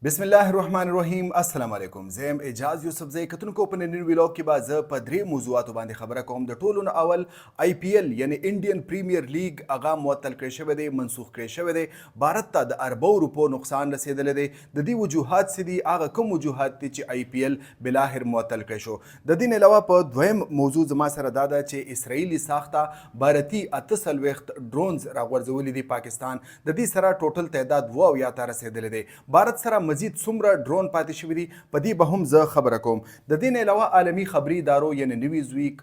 بسم الله الرحمن الرحیم. السلام علیکم، زه یم اعجاز یوسفزی. کتونکو، په ننني ویلاګ کې به زه په درې موضوعاتو باندې خبره کوم. د ټولو نه اول آی پي ایل، یعنی انډین پریمیر لیګ، هغه معطل کړی شوی دی، منسوخ کړی شوی دی. بھارت ته د اربو روپو نقصان رسیدلی دی. د دې وجوهات څه دي؟ هغه کوم وجوهات دي چې آی پي ایل بالاخر معطل کړی شو؟ د دې نه علاوه په دویم موضوع زما سره دا ده چې اسرائیلي ساخته بھارتي 48 ډرونز راغورځولي دي پاکستان. د دې سره ټوټل تعداد 72 ته رسیدلی دی. بھارت سره مزید څومره ډرون پاتې شوي دي، په دې به هم زه خبره کوم. د دې نه علاوه عالمي خبري ادارو، یعنی نیوز ویک،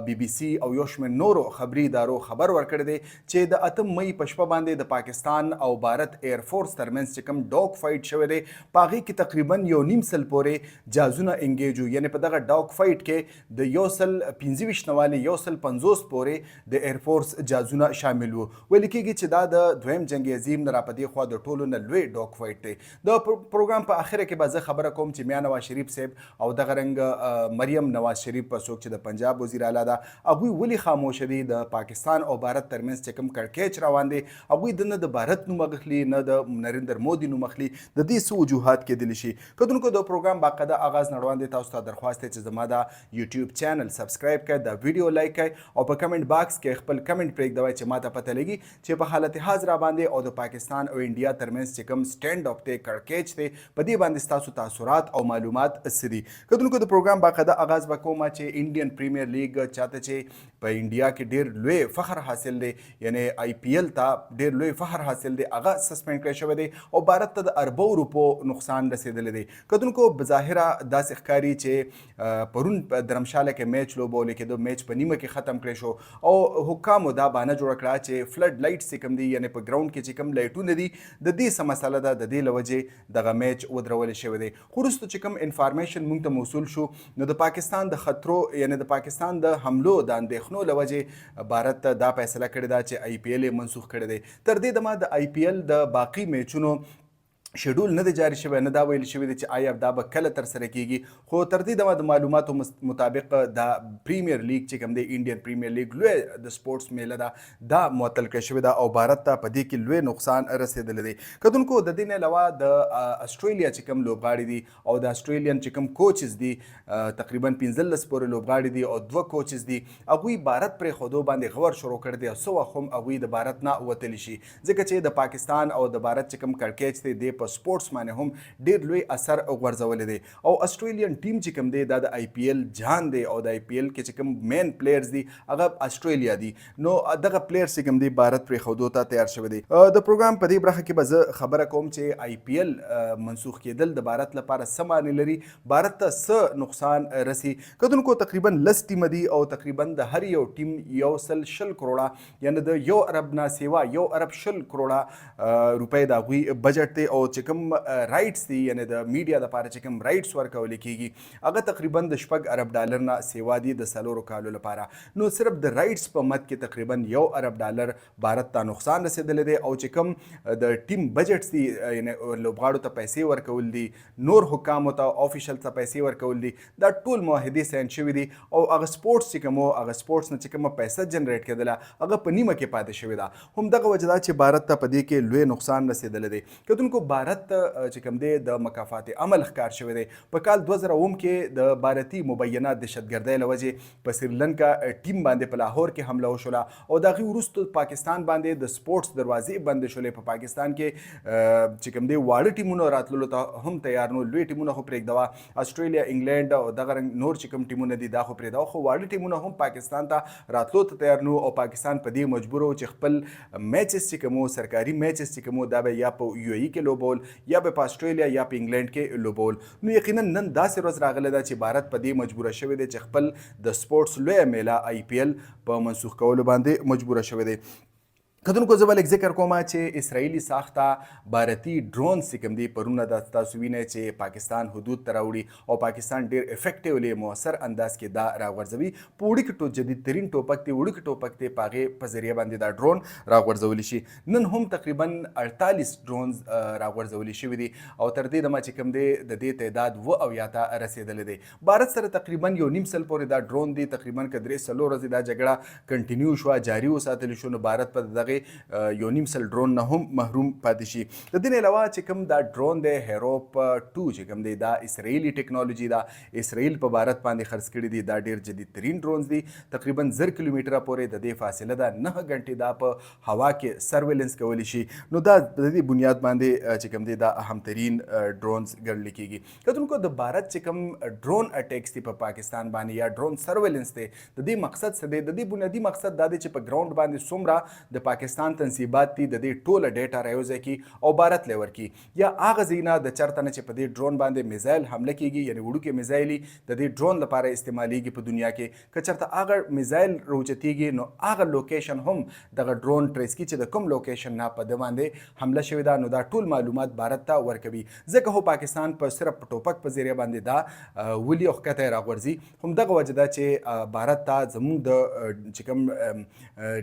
بي بي سي او یو شمېر نورو خبري ادارو خبر ورکړی دی چې د 8 مئی په شپه باندې د پاکستان او بھارت ایر فورس ترمنځ چې کوم ډاګ فایټ شوی دی، په هغې کې تقریبا 1.5 سل پورې جازونه انګیج وو. یعنی په دغه ډاګ فایټ کې د 125 نه والې 150 پورې د ایر فورس جازونه شامل وو. ویل کېږي چې دا د دویم جنگ عظیم نه راپدې خوا د ټولو نه لوی ډاګ فایټ دی. د پروګرام په اخره کې به زه خبره کوم چې میا نواز شریف صاحب او دغه رنګ مریم نواز شریف په څوک چې د پنجاب وزیر اعلی ده، هغوی ولې خاموش دي؟ د پاکستان او بھارت ترمنځ چې کوم کړکېچ روان دی، هغوی د نه د بھارت نوم اخلي، نه د نریندر مودي نوم اخلي. د دې څه وجوهات کېدلی شي؟ کتونکو، د پروګرام باقاعده آغاز نه وړاندې تاسو ته درخواست دی چې زما دا یوټیوب چینل سبسکرایب کړئ، دا ویډیو لایک کړئ او په کمنټ باکس کې خپل کمنټ پرېږدوئ چې ماته پته لګي چې په حالت حاضره باندې او د پاکستان او انډیا ترمنځ چې کوم سټینډ اپ دی، کړکېچ دی، په دې باندې ستاسو تاثرات او معلومات څه دي. کتونکو، د پروګرام باقاعده آغاز به کوم چې انډین پریمیر لیګ، چاته چې په انډیا کې ډیر لوی فخر حاصل دی، یعنی آی پي ایل ته ډیر لوی فخر حاصل دی، هغه سسپند کړی شوی دی او بھارت ته د اربو روپو نقصان رسیدلی دی. کتونکو، بظاهره داسې ښکاري چې پرون په درمشاله کې میچ لوبول کېدو، میچ په نیمه کې ختم کړی شو او حکامو دا بانه جوړه کړه چې فلډ لایټس چې کوم دي، یعنی په ګراوند کې چې کوم لایټونه دي، د دې څه مسله ده، د دې له وجې دغه میچ ودرول شوی دی. خو وروسته چې کوم انفارمیشن مونږ ته موصول شو، نو د پاکستان د خطرو، یعنی د پاکستان د حملو د اندېښنو له وجې بھارت دا فیصله کړې ده چې آی پي ایل یې منسوخ کړی دی. تر دې دمه د آی پي ایل د باقي میچونو شیډول نه دی جاری شوی، نه دا ویل شوی دی چې آیا دا به کله تر سره کیږي. خو تر دې دمه د معلوماتو مطابق دا پریمیر لیګ چې کوم دی، انډین پریمیر لیګ، لوی د سپورټس میله ده، دا معطل کړی شوې ده او بھارت ته په دې کې لوی نقصان رسیدلی دی. کتونکو، د دې نه علاوه د استرالیا چې کوم لوبغاړي دي او د استرالیان چې کوم کوچز دي، تقریبا 15 پورې لوبغاړي دي او دوه کوچز دي، هغوی بھارت پرېښودو باندې غور شروع کړی دی او څه وخت هم هغوی د بھارت نه وتلی شي، ځکه چې د پاکستان او د بھارت چې کوم کړکېچ دی، دی په سپورټس باندې هم ډیر لوی اثر غورځولی دی. او استرالیان ټیم چې کوم دی، دا د آی پي ایل جان دی او د آی پي ایل کې چې کوم مین پلیئرز دي، هغه استرالیا دي. نو دغه پلیئرز چې کوم دی، بھارت پرېښودو ته تیار شوی دی. د پروګرام په دې برخه کې به زه خبره کوم چې آی پي ایل منسوخ کېدل د بھارت لپاره څه معنی لري، بھارت ته څه نقصان رسی. کتونکو، تقریبا 10 ټیم دي او تقریبا د هر یو ټیم 120 کروڑه، یعنی د 1 ارب نه سیوا، 1 ارب 20 کروڑه روپۍ د هغوی بجټ دی. او چې کوم رایټس دي، یعنی د میډیا لپاره چې کوم رایټس ورکول کیږي، هغه تقریبا د 6 ارب ډالر نه سیوا دي د 4 کالو لپاره. نو صرف د رایټس په مد کې تقریبا 1 ارب ډالر بھارت ته نقصان رسیدلی دی. او چې کوم د ټیم بجټس دي، یعنی لوبغاړو ته پیسې ورکول دي، نور حکامو ته، افیشل ته پیسې ورکول دي، دا ټول معاهدې ساین شوي دي. او هغه سپورټس چې کوم، هغه سپورټس نه چې کومه پیسه جنریټ کېدله، هغه په نیمه کې پاتې شوې ده. هم دغه وجه ده چې بھارت ته په دې کې لوی نقصان رسېدلی دی. کتونکو، بھارت چې کوم دی، د مکافات عمل ښکار شوی دی. په کال 2007 کې د بھارتي مبینه دهشتګردۍ له وجې په سریلانکا ټیم باندې په لاهور کې حمله وشوله او د هغې وروسته پاکستان باندې د سپورټس دروازې بندې شولې. په پاکستان کې چې کوم دی، واړه ټیمونو راتللو ته هم تیار نو، لوی ټیمونه خو پرېږدوه. استرالیا، انګلند او دغه رنګ نور چې کوم ټیمونه دي، دا خو پرېږدوه، خو واړه ټیمونه هم پاکستان ته راتلو ته تیار نو. او پاکستان په دې مجبور و چې خپل میچز چې کوم، سرکاري میچز چې کوم، دا به یا په یو ای کې لوبول، یا به په استرالیا یا په انګلند کې لوبول. نو یقینا نن داسې ورځ راغلې ده چې بھارت په دې مجبور شوی دی چې خپل د سپورټس لویه میله آی پي ایل په منسوخ کولو باندې مجبور شوی دی. کتونکو، زه به لږ ذکر کوم چې اسرائیلي ساخته بھارتي ډرون چې کوم دي، پرونه د تاسو وینئ چې پاکستان حدود ته راوړي او پاکستان ډیر افیکټیولی، موثر انداز کې دا راغورځوي. په وړوکي ټو جدید ترین ټوپک دی، وړوکي ټوپک دی، په هغې په ذریعه باندې دا ډرون راغورځولی شي. نن هم تقریبا 48 ډرونز راغورځول شوي دي او تر دې دمه چې کوم دی، د دې تعداد 77 ته رسېدلی دی. بھارت سره تقریبا 1.5 سل پورې دا ډرون دی. تقریبا که 3-4 ورځې دا جګړه کنټینیو شوه، جاری وساتل شو، نو بھارت په دغه هغې یو نیم سل ډرون نه هم محروم پاتې شي. د دې نه علاوه چې کوم دا ډرون دی هیروپ 2 چې کوم دی، دا اسرائیلي ټکنالوژي ده، اسرائیل په بھارت باندې خرڅ کړي دي. دا ډیر جدید ترین ډرونز دي، تقریبا 1000 کیلومتره پورې د دې فاصله ده، 9 غنټې دا په هوا کې سرویلنس کولی شي. نو دا د دې بنیاد باندې چې کوم دی دا اهم ترین ډرونز ګڼل کیږي. کتونکو، د بھارت چې کوم ډرون اټیکس دی په پاکستان باندې یا ډرون سرویلنس دی، د دې مقصد څه دی؟ د دې بنیادی مقصد دا دی چې په ګراوند باندې څومره د پاکستان تنصیبات دي، د دې ټوله ډیټا رايوځای کی او بھارت له ورکی، یا هغه ځایونه د چرته نه چې په دې ډرون باندې میزایل حمله کیږي، یعنی وړوکی میزایل د دې ډرون لپاره استعمالیږي په دنیا کې، که چرته هغه میزایل روچتیږي نو هغه لوکیشن هم دغه ډرون ټریس کی چې د کوم لوکیشن نه په ده باندې حمله شوې ده، نو دا ټول معلومات بھارت ته ورکوي. ځکه هو پاکستان په صرف په ټوپک په ذریعه باندې دا ولي او ښکته یې راغورځي. هم دغه وجه ده چې بھارت ته زموږ د چې کوم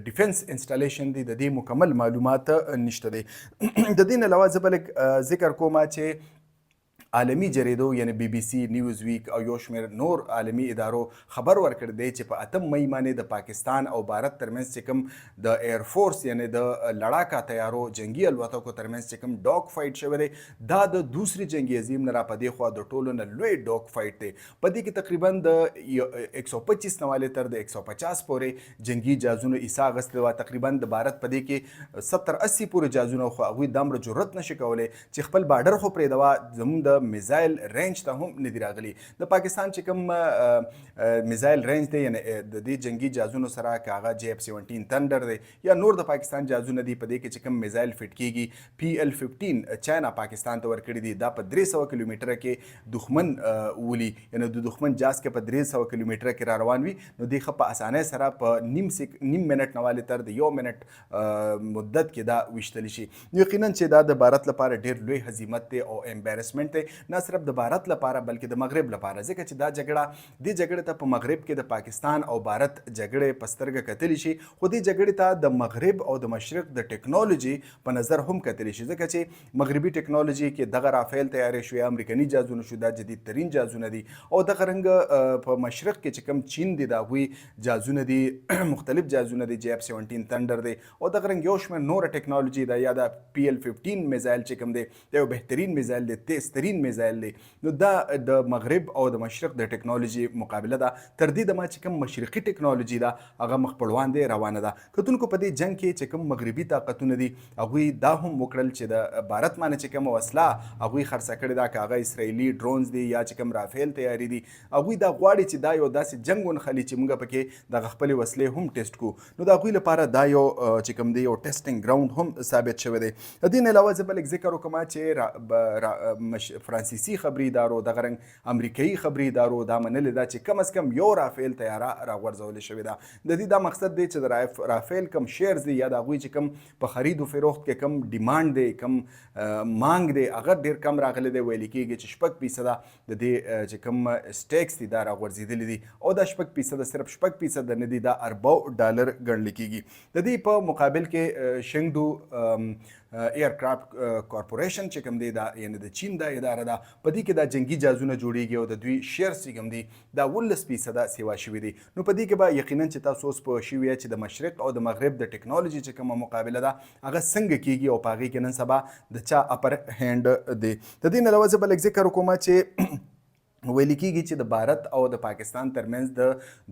ډیفنس انسټالیشن دی د دې مکمل معلومات نشته دی. د دې نه علاوه زه به لږ ذکر کوم چې عالمی جریدو، یعنی بي بي سي، نیوز ویک او یو شمېر نور عالمی ادارو خبر ورکړی دی چې په 8 مئی باندې د پاکستان او بھارت ترمنځ چې کوم د ایر فورس، یعنی د لړاکا طیارو جنگي الوتکو ترمنځ چې کوم ډاګ فایټ شوی دی، دا د دوسری جنگي عظیم نه را په دې خوا د ټولو نه لوی ډاګ فایټ دی. په دې کې تقریبا د 125 نه والې تر د 150 پورې جنگي جازونو حصه اخیستې وه. تقریبا د بھارت په دې کې 70 80 پورې جازونه، خو هغوی دامره جرأت نشي کولی چې خپل بارډر خو پرېږدوه، زموږ د میزایل رینج ته هم نه دي راغلي. د پاکستان چې کوم میزایل رینج دی، یعنی د دې جنگي جازونو سره، که هغه جی اف 17 تندر دی یا نور د پاکستان جازونه دي، په دې کې چې کوم میزایل فټ کیږي، پی ال 15 چاینا پاکستان ته ورکړي دي، دا په 300 کیلومتره کې دښمن ولي، یعنی د دښمن جاز کې په 300 کیلومتره کې را روان وي نو دی ښه په اسانۍ سره په نیم منټ نه والې تر د یو منټ مدت کې دا ویشتل شي. نو یقینا چې دا د بھارت لپاره ډیر لوی هزیمت دی او امبارسمنت دی، نه صرف د بھارت لپاره بلکې د مغرب لپاره، ځکه چې دا جګړه، دې جګړې ته په مغرب کې د پاکستان او بھارت جګړې په سترګه کتلی شي، خو دې جګړې ته د مغرب او د مشرق د ټکنالوژي په نظر هم کتلی شي، ځکه چې مغربي ټکنالوژي کې دغه رافیل تیارې شوې، امریکني جازونه شو، دا جدید ترین جازونه دي، او دغه رنګ په مشرق کې چې کوم چین دی د هغوی جازونه دي، مختلف جازونه دي، جی اف 17 تندر دی او دغه رنګ یو شمېر نوره ټکنالوژي ده، یا د پی ال 15 میزایل چې کوم دی دا یو بهترین میزایل دی، تیز ترین میزایل دی. نو دا د مغرب او د مشرق د ټکنالوژي مقابله ده. تر دې دمه چې کوم مشرقي ټکنالوژي ده هغه مخ په وړاندې روانه ده. کتونکو، په دې جنگ کې چې کوم مغربي طاقتونه دي هغوی دا هم وکړل چې د بھارت باندې چې کوم وسله هغوی خرڅه کړې ده، که هغه اسرائیلي ډرونز دي یا چې کوم رافیل تیاري دي، هغوی دا غواړي چې دا یو داسې جنګ ونښلي چې موږ پکې دغه خپلې وسلې هم ټیسټ کړو. نو د هغوی لپاره دا یو چې کوم دی یو ټیسټینګ ګراوند هم ثابت شوی دی. د دې نه علاوه زه به لږ ذکر وکړم چې فرانسیسي خبري ادارو، دغه رنګ امریکایي خبري ادارو دا منلې ده چې کم از کم یو رافیل طیاره راغورځول شوې ده. د دې دا مقصد دی چې د رافیل کم شیرز دی یا د هغوی چې کوم په خرید و فروخت کې کم ډیمانډ دی، کم مانګ دی، هغه ډیر کم راغلی دی. ویل کېږي چې 6% د دې چې کوم سټیکس دي دا راغورځېدلي دي، او دا 6% صرف 6% نه دي، دا اربو ډالر ګڼل کېږي. د دې په مقابل کې شنګډو ایئرکرافټ کارپوریشن چې کوم دی، دا یعنی د چین دا اداره ده، په دې کې دا جنگي جازونه جوړیږي او د دوی شیئرز چې کوم دي دا 19% سیوا شوي دي. نو په دې کې به یقینا چې تاسو اوس پوه شوي چې د مشرق او د مغرب د ټکنالوژي چې کومه مقابله ده هغه څنګه کیږي او په هغې کې نن سبا د چا اپر هینډ دی. د دې نه علاوه زه به لږ ذکر وکړم چې ویل کېږي چې د بھارت او د پاکستان ترمنځ د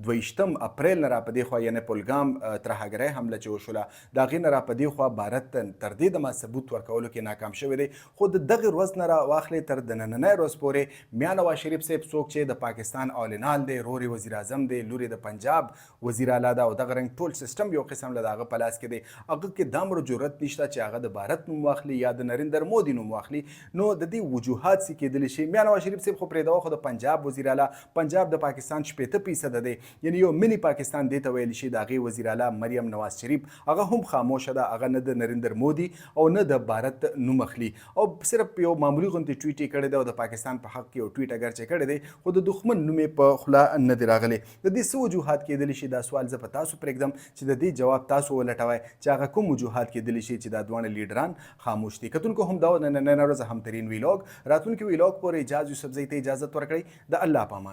22 اپریل نه را په دې خوا، یعنی پلګام ترهګرۍ حمله چې وشوله د هغې نه را په دې خوا بھارت تر دې دمه ثبوت ورکولو کې ناکام شوی دی. خو د دغې ورځ نه را واخلې تر د نننۍ ورځ پورې میا نواز شریف صاحب، څوک چې د پاکستان اولینال دی، رور یې وزیراعظم دی، لور یې د پنجاب وزیر اعلی ده او دغه رنګ ټول سیستم یو قسم له هغه په لاس کې دی، هغه کې دامره جرأت نشته چې هغه د بھارت نوم واخلي یا د نریندر مودي نوم واخلي. نو د دې وجوهات څه کېدلی شي؟ میا نواز شریف صاحب خو پرېږدوه، خو د پنجاب وزیر اعلی، پنجاب د پاکستان 60% دی، یعنی یو منی پاکستان دې ته ویل شي، د هغې وزیر اعلی مریم نواز شریف هغه هم خاموشه ده، هغه نه د نریندر مودي او نه د بھارت نوم اخلي او صرف یو معمولي غوندې ټویټ یې کړی دی او د پاکستان په حق کې یو ټویټ اګر چې کړی دی خو د دښمن نوم یې په خوله نه دی راغلی. د دې څه وجوهات کېدلی شي؟ دا سوال زه په تاسو پرېږدم چې د دې جواب تاسو ولټوئ چې هغه کوم وجوهات کېدلی شي چې دا دواړه لیډران خاموش دي. کتونکو، هم دا و د نننۍ ورځ اهم ترین ویلاګ. راتلونکي ویلاګ پورې اجاز یوسفزۍ ته اجازت ورکړئ. د الله په امان.